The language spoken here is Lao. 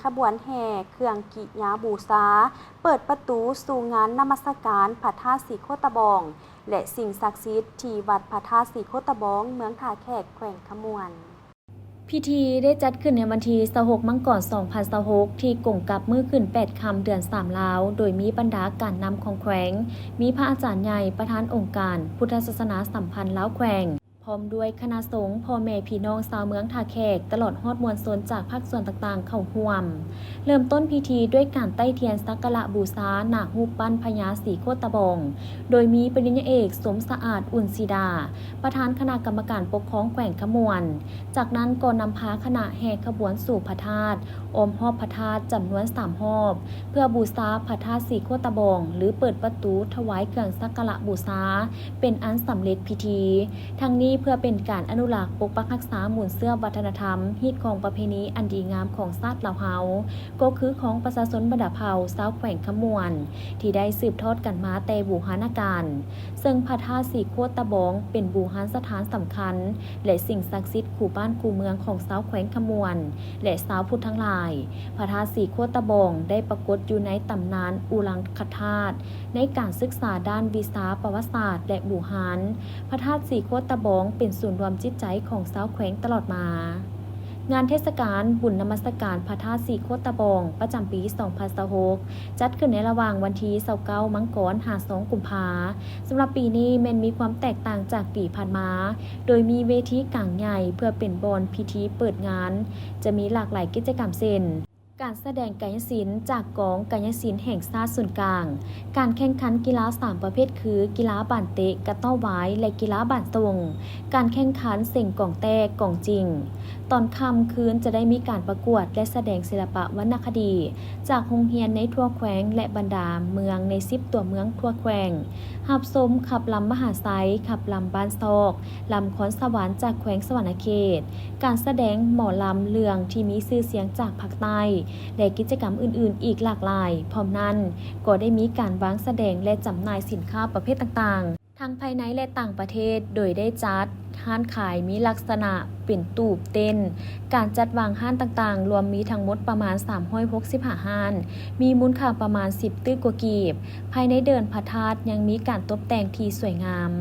ຂະບວນແຫ່ເຄື່ອງກິຍາບູຊາ ເປີດປະຕູສູ່ງານນະມັດສະການພະທາດສີໂຄດຕະບອງ ແລະ ສິ່ງສັກສິດທີ່ວັດພະທາດສີໂຄດຕະບອງ ເມືອງທ່າແຂກ ແຂວງຄຳມ່ວນ. ພິທີໄດ້ຈັດຂຶ້ນໃນວັນທີຊາວຫົກ ມັງກອນ ສອງພັນຊາວຫົກ ທີ່ກົງກັບມື້ຂຶ້ນແປດຄ່ຳ ເດືອນສາມລາວ, ໂດຍມີບັນດາການນຳຂອງແຂວງ, ມີພະອາຈານໃຫຍ່ ປະທານອົງການພຸດທະສາສະໜາສຳພັນລາວແຂວງ, ພ້ອມດ້ວຍຄະນະສົງ, ພໍ່ແມ່ພີ່ນ້ອງຊາວເມືອງທ່າແຂກ, ຕະຫຼອດຮອດມວນຊົນຈາກພາກສ່ວນຕ່າງໆເຂົ້າຮ່ວມ. ເລີ່ມຕົ້ນພິທີດ້ວຍການໄຕ້ທຽນສັກກາລະບູຊາໜ້າຮູບປັ້ນພະຍາສີໂຄດຕະບອງ, ໂດຍມີປະລິນຍາເອກ ສົມສະອາດ ອຸ່ນສີດາ, ປະທານຄະນະກຳມະການປົກຄອງແຂວງຄຳມ່ວນ. ຈາກນັ້ນກໍນຳພາຄະນະແຫ່ຂະບວນສູ່ພະທາດ, ອ້ອມຮອບພະທາດຈຳນວນສາມຮອບ, ເພື່ອບູຊາພະທາດສີໂຄດຕະບອງ ຫຼື ເປີດປະຕູຖວາຍເຄື່ອງສັກກາລະບູຊາ ເປັນອັນສຳເລັດພິທີ. ທັງນີ້ເພື່ອເປັນການອະນຸລັກ, ປົກປັກຮັກສາມູນເຊື້ອວັດທະນະທຳ, ຮີດຄອງປະເພນີອັນດີງາມຂອງຊາດລາວເຮົາ, ກໍຄືຂອງປະຊາຊົນບັນດາເຜົ່າຊາວແຂວງຄຳມ່ວນ ທີ່ໄດ້ສືບທອດກັນມາແຕ່ບູຮານະການ, ເຊິ່ງພະທາດສີໂຄດຕະບອງເປັນບູຮານສະຖານສຳຄັນ ແລະ ສິ່ງສັກສິດຄູ່ບ້ານຄູ່ເມືອງຂອງຊາວແຂວງຄຳມ່ວນ ແລະ ຊາວພຸດທັງຫຼາຍ. ພະທາດສີໂຄດຕະບອງໄດ້ປາກົດຢູ່ໃນຕຳນານອຸລັງຄະທາດ, ໃນການສຶກສາດ້ານວິຊາປະຫວັດສາດ ແລະ ບູຮານ. ພະທາດສີໂຄດຕະບອງເປັນສູນລວມຈິດໃຈຂອງຊາວແຂວງຕະຫຼອດມາ. ງານເທດສະການບຸນນະມັດສະການພະທາດສີໂຄດຕະບອງ ປະຈຳປີສອງພັນຊາວຫົກ ຈັດຂຶ້ນໃນລະຫວ່າງວັນທີຊາວເກົ້າ ມັງກອນ ຫາ ສອງ ກຸມພາ. ສຳລັບປີນີ້ແມ່ນມີຄວາມແຕກຕ່າງຈາກປີຜ່ານມາ, ໂດຍມີເວທີກາງໃຫຍ່ເພື່ອເປັນບ່ອນພິທີເປີດງານ. ຈະມີຫຼາກຫຼາຍກິດຈະກຳເຊັ່ນ ການສະແດງກາຍະສິນຈາກກອງກາຍະສິນແຫ່ງຊາດສູນກາງ, ການແຂ່ງຂັນກິລາສາມປະເພດຄື ກິລາບານເຕະ, ກະຕໍ້ວາຍ ແລະ ກິລາບານສົ່ງ, ການແຂ່ງຂັນເສັງກອງແຕກ, ກອງຈິງ. ຕອນຄ່ຳຄືນຈະໄດ້ມີການປະກວດ ແລະ ສະແດງສິລະປະວັນນະຄະດີ ຈາກໂຮງຮຽນໃນທົ່ວແຂວງ ແລະ ບັນດາເມືອງໃນສິບຕົວເມືອງທົ່ວແຂວງ, ຮັບຊົມຂັບລຳມະຫາໄຊ, ຂັບລຳບ້ານຊອກ, ລຳຄອນສະຫວັນຈາກແຂວງສະຫວັນນະເຂດ, ການສະແດງໝໍລຳເລື່ອງທີ່ມີຊື່ສຽງຈາກພາກໃຕ້ ແລະ ກິດຈະກຳອື່ນໆອີກຫຼາກຫຼາຍ. ພ້ອມນັ້ນກໍໄດ້ມີການວາງສະແດງ ແລະ ຈຳໜ່າຍສິນຄ້າປະເພດຕ່າງໆ ທັງພາຍໃນ ແລະ ຕ່າງປະເທດ, ໂດຍໄດ້ຈັດຮ້ານຂາຍມີລັກສະນະເປັນຕູບເຕັ້ນ, ການຈັດວາງຮ້ານຕ່າງໆ ລວມມີທັງໝົດປະມານສາມຮ້ອຍຫົກສິບຫ້າຮ້ານ, ມີມູນຄ່າປະມານສິບຕື້ກວ່າກີບ. ພາຍໃນເດີ່ນພະທາດຍັງມີການຕົບແຕ່ງທີ່ສວຍງາມ.